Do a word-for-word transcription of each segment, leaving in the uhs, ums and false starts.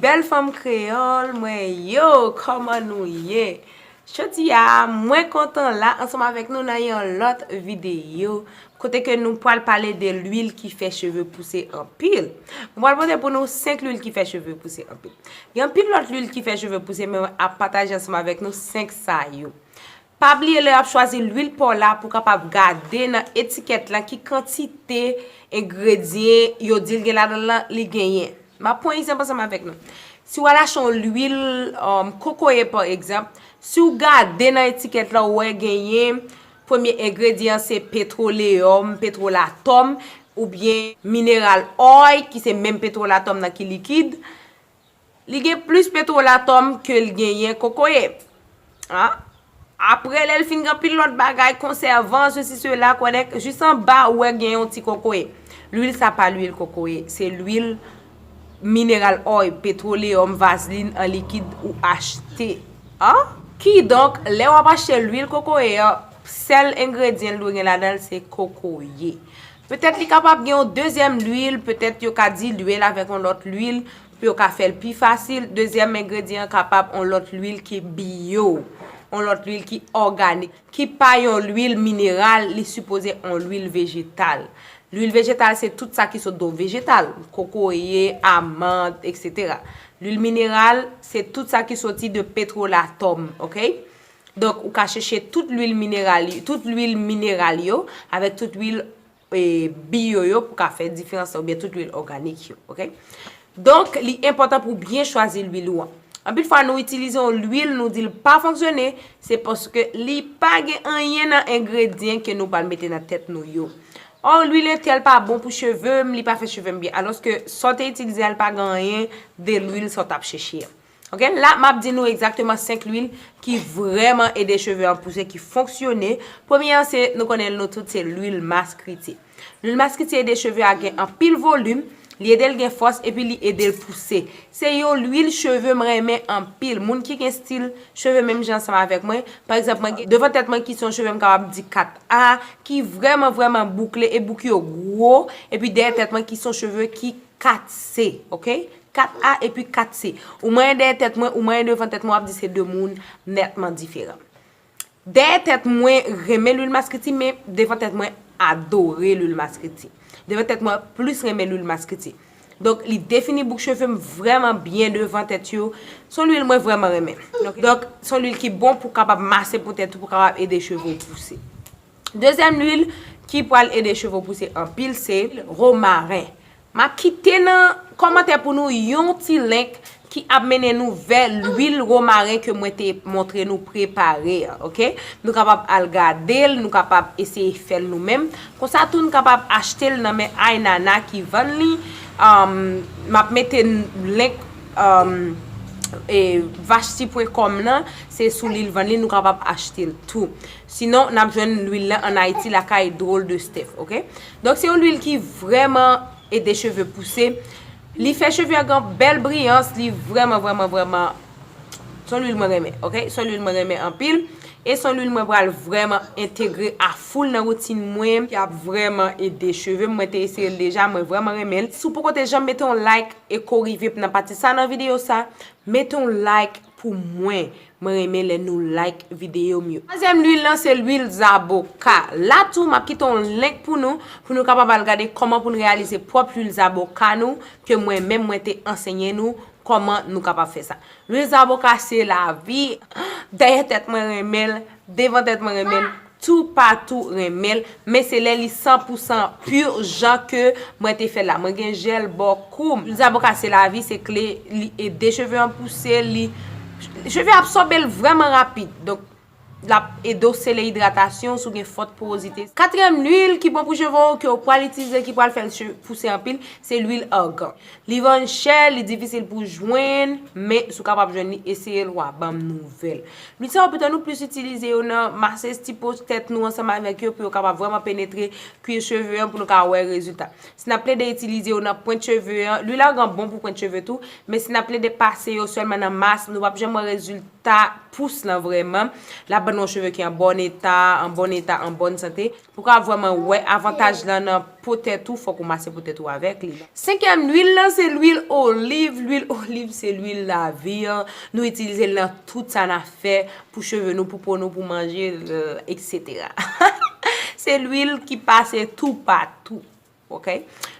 Bèl fanm kreyòl mwen yo, kòman nou ye? Jodi a, mwen kontan la ansanm avèk nou nan yon lòt videyo kote ke nou pral pale de lwil ki fè cheve pouse anpil. Mwen pral pote pou nou senk lwil ki fè cheve pouse anpil. Gen anpil lòt lwil ki fè cheve pouse, men mwen ap pataje ansanm avèk nou senk sa yo. Pa bliye lè w ap chwazi lwil pa w la pou w kapab gade nan etikèt lan ki kantite engredyan yo di l gen ladan l lan li genyen. M ap pran egzanp ansanm avèk nou. Si w al achte yon lwil um, kokoye pa egzanp, si w gade nan etikèt la ou wè genyen premye engredyan se petwoleyòm, petwolatòm oubyen mineral oil ki se menm petwolatòm nan ki likid. Li gen plis petwolatòm ke l genyen kokoye. An? Apre lè l fin gen anpil lòt bagay, konsèvan, sesi, sela, kwèdèk, jis anba ou wè gen yon ti kokoye. Lwil sa pa lwil kokoye, se lwil mineral oil, petwoleyòm, vazlin an likid ou achte. An? Kidonk, lè w ap achte lwil kokoye an, sèl engredyan l dwe gen ladan l se kokoye. Petèt li kapab gen yon dezyèm lwil, petèt yo ka dilye l avèk yon lòt lwil pou yo ka fè l pi fasil. Dezyèm engredyan an kapab yon lòt lwil ki biyo, yon lòt lwil ki òganik, ki pa yon lwil mineral, li sipoze yon lwil vejetal. Lwil vejetal se tout sa ki sot de yon vejetal, kokoye, amand, etsetera. Lwil mineral se tout sa ki soti de petwolatòm, oke? Donk, ou ka chèche tout lwil mineral, tout lwil mineral yo avèk tout lwil e, biyo yo pou ka fè diferans la, oubyen tout lwil òganik yo, oke? Donk, li enpòtan pou w byen chwazi lwil ou an. Anpil fwa, nou itilize yon lwil, nou di l pa fonksyone, se paske li pa gen anyen nan engredyan ke nou pral mete nan tèt nou yo. Ò, lwil entèl pa bon pou cheve m, li pa fè cheve m byen. Alòske, sa w te itilize a, li pa gen anyen de lwil sa w t ap chèche an. Ok, la, m ap di nou egzakteman senk lwil ki vrèman ede cheve an pouse, ki fonksyone. Premye an, se, nou konnen l nou tout, se lwil maskritye. Lwil maskritye ede cheve a gen anpil volim, li ede l gen fòs, epi li ede l pouse. Se yon lwil cheve m renmen anpil. Moun ki gen stil cheve menm jan ansanm avèk mwen, pa egzanp, mwen gen devan tèt mwen ki se yon cheve m kapab di kat A, ki vrèman, vrèman boukle, e bouk yo gwo, epi dèyè tèt mwen ki se yon cheve ki kat C, ok? Kat A epi kat C. Ou manyen dèyè tèt mwen, ou manyen devan tèt mwen, w ap di se de moun nètman diferan. Dèyè tèt mwen renmen lwil maskritye, men devan tèt mwen adore lwil maskritye. Devan tèt mwen plis renmen lwil maskritye. Donk, li defini bouk cheve m vrèman byen devan tèt yo. Se yon lwil mwen vrèman renmen. Donk, se yon lwil ki bon pou kapab mase pou tèt ou, pou kapab ede cheve w pouse. Dezyèm lwil ki pral ede cheve w pouse anpil, se womaren. M ap kite nan kòmantè pou nou yon ti link ki ap mennen nou vè lwil womaren ke mwen te montre nou prepare an, ok? Nou kapab al gade l, nou kapab eseye fè l nou menm. Konsa tou, nou kapab achte l nan men Aynana ki vann li. Um, m ap mete link um, e, vashti pwen kòm nan, se sou li l vann li, nou kapab achte l tou. Sinon, n ap jwenn lwil lan ann Ayiti lakay Drôle de Steph, ok? Donk, se yon lwil ki vrèman ede cheve pouse. Li fè cheve an gen bèl briyans, li vrèman, vrèman, vrèman, se yon lwil mwen renmen, ok? Se yon lwil mwen renmen anpil. E se yon lwil mwen pral vrèman entegre a full nan woutin mwen, ki ap vrèman ede cheve m. Mwen te eseye l deja, mwen vrèman renmen l. Si w poko te janm mete yon like e ke w rive nan pati sa nan videyo sa, mete yon like pou mwen. Mwen renmen lè nou like videyo m yo. Twazyèm lwil lan se lwil zaboka. La tou, m ap kite yon link pou nou, pou nou kapab al gade kòman pou n reyalize pwòp lwil zaboka nou, ke mwen menm mwen te ansenye nou kòman nou kapab fè sa. Lwil zaboka se lavi. Dèyè tèt mwen renmen l, devan tèt mwen renmen l, toupatou renmen l, men se lè li san pou san pur jan ke mwen te fè l la. Mwen gen jèl bò kou m. Lwil zaboka se lavi, se kle, li ede cheve an pouse, li, cheve absòbe l vrèman rapid. Donk, l ap ede w sele idratasyon si w gen fòt porozite. Katriyèm lwil ki bon pou cheve w, ke w pral itilize, ki pral fè l che-, pouse anpil, se lwil argan. Li vann chè, li difisil pou jwenn, men si w kapab jwenn li, eseye l, w a ban m nouvèl. Lwil sa yo pito nou plis itilize yo nan masezi ti po tèt nou ansanm avèk yo pou yo kapab vrèman penetre kuir cheve an pou nou ka wè rezilta. Si n ap plede itilize yo nan pwent cheve an, lwil argan bon pou pwent cheve tou, men si n ap plede pase yo sèlman nan mas, nou p ap janm wè rezilta pous lan vrèman. L ap ban Yon cheve ki an bon eta, an bon eta, an bon sante. Pou ka vrèman wè avantaj lan nan po tèt ou, fòk ou mase po tèt ou avèk li. Senkyèm lwil lan se lwil oliv. Lwil oliv se lwil lavi an. Nou itilize l nan tout sa n ap fè pou cheve nou, pou po nou, pou manje, euh, et cetera. Se lwil ki pase toupatou. Ok?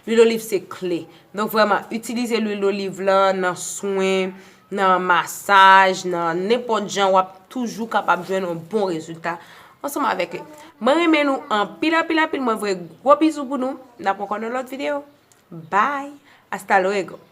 Lwil oliv se kle. Donk vrèman, itilize lwil oliv lan nan swen, nan masaj, nan nenpòt jan, w ap toujou kapab jwenn yon bon rezilta ansanm avèk li. Mwen renmen nou anpil, anpil, anpil. Mwen voye gwo bizou pou nou. N ap ankò nan lòt videyo. Bye! Hasta luego!